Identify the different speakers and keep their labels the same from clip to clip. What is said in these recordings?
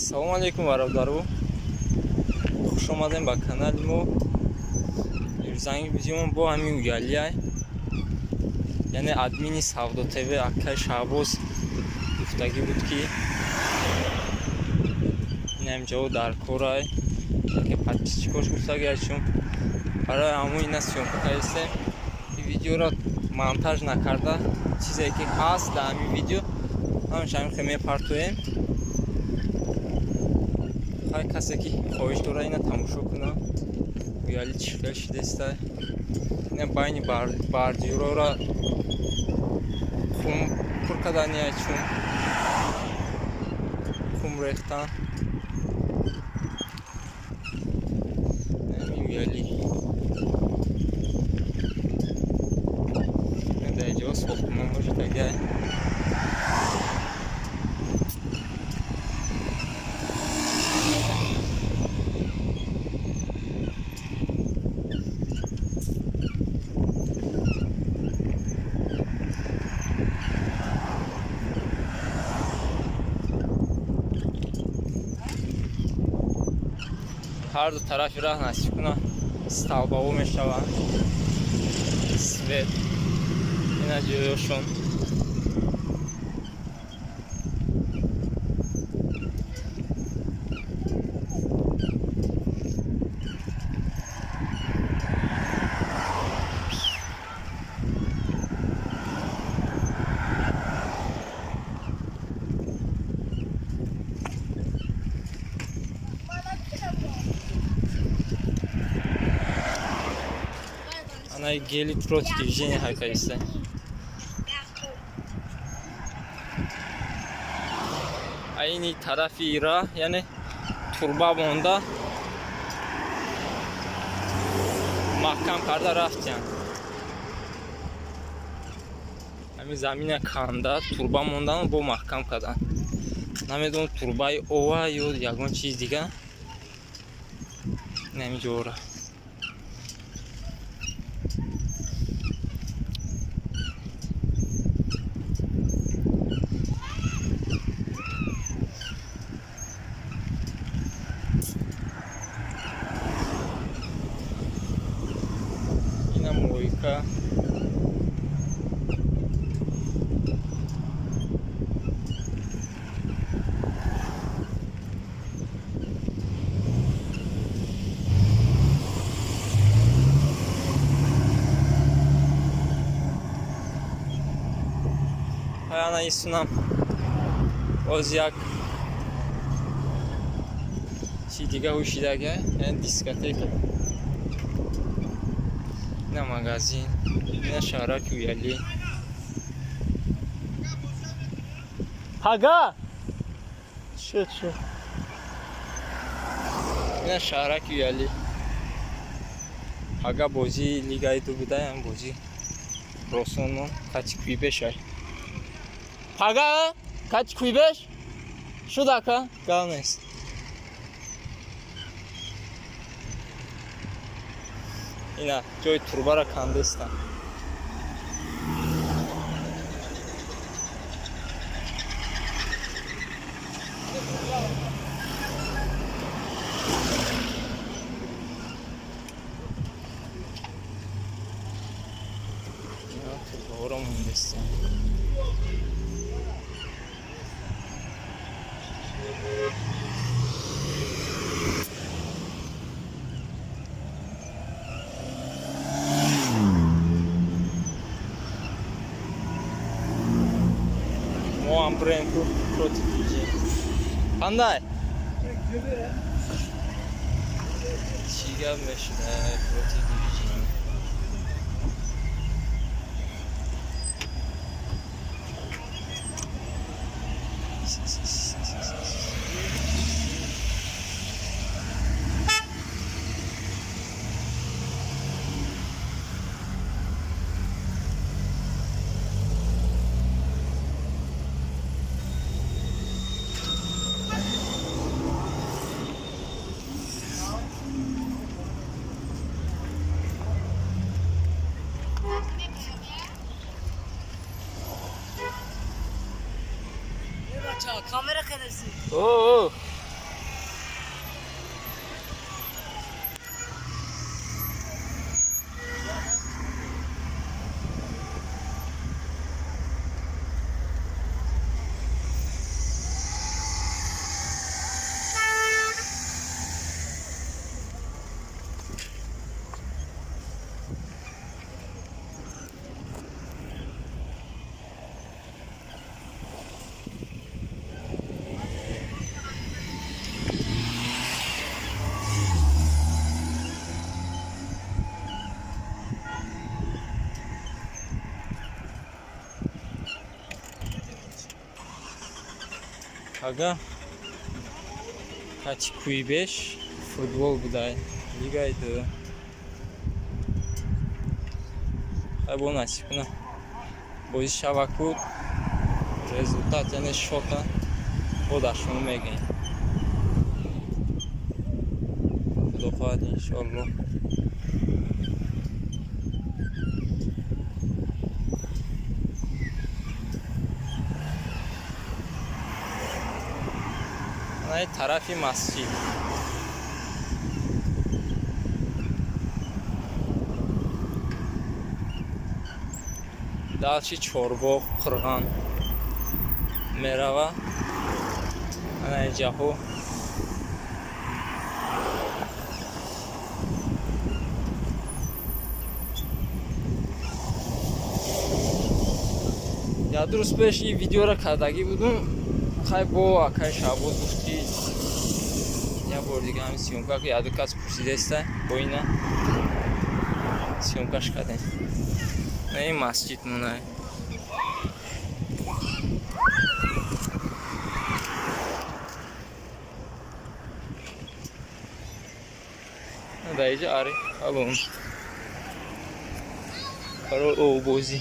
Speaker 1: Ассалому алайкум, бародару, хуш омадем ба канали мо. Занги видеомон бо ҳамин уялиай, яъне админи Савдо ТВ акай Шаҳбоз гуфтагӣ буд, ки инам ҷо дар корай, яке подписчикош гуфтагиай, чун барои ҳамун ина съёмка кардистем. Видеоро монтаж накарда, чизе ки ҳаст дар ҳамин видео, ҳамаш ҳамин хел мепартоем. Ҳар касе ки хоҳиш дорад, ина тамошо кунад, уяли чӣ хел шидеста. Ина байни бордюрора хум пур кардания, чун хум рехтан. Уяли дар ҷо сохтмон бошад. Ҳар ду тарафи раҳ насиб куна столбаҳо мешаванд, свет ина ҷоёшон. Ана гели против движения ҳайкаиста. Айни тарафи раҳ, яъне турба монда, маҳкам карда рафтиянд. Ҳамин замина канда, турба мондану бо маҳкам кардан. Намедонам, турбаи ова ё ягон чиз дига. Инами ҷора. Ина мойка. Ана исунам боз як чи дига ҳушидага, яъне дискотека. Ина магазин, ина шаҳраки Уялӣ. Пага
Speaker 2: Шуд, шуд.
Speaker 1: Ина шаҳраки Уялӣ. Пага бозии лигаи ду будаям, бозӣ росонмон кати Куйбешай. Пага кати Куйбеш шуд, ака, гап нест. Ина ҷои турбара кандестам. Ина турбаҳоро мондестам. Мо ҳам бирем ку против движения. Қандай чӣ гап мешуда против движения?
Speaker 2: Kamera karesi.
Speaker 1: О, Пага кати Кӯибеш футбол будай, лигаи ду. Хай, бо насиб куна, бозӣ шаваку результат, яъне счёта бо дар шумо мегӯем. Худо хоҳад, иншоалло. Ана тарафи масҷид. Дальше Чорбоғ, Қирған мерава. Ана инҷаҳо як 2 рӯз пеш ин видеоро кардагӣ будум. Хай, бо акаи Шаҳбоз гуфт, ки як бори дига ҳамин съёмка ки яду кас пурсидаста, бо ина съёмкаш кардем. На, ин масҷид монай. Дар иҷа ари калон барои оббозӣ.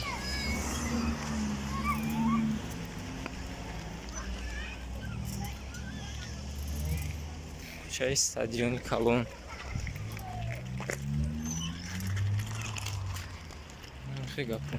Speaker 1: Кӯчаи стадиони калон. Хе гапо.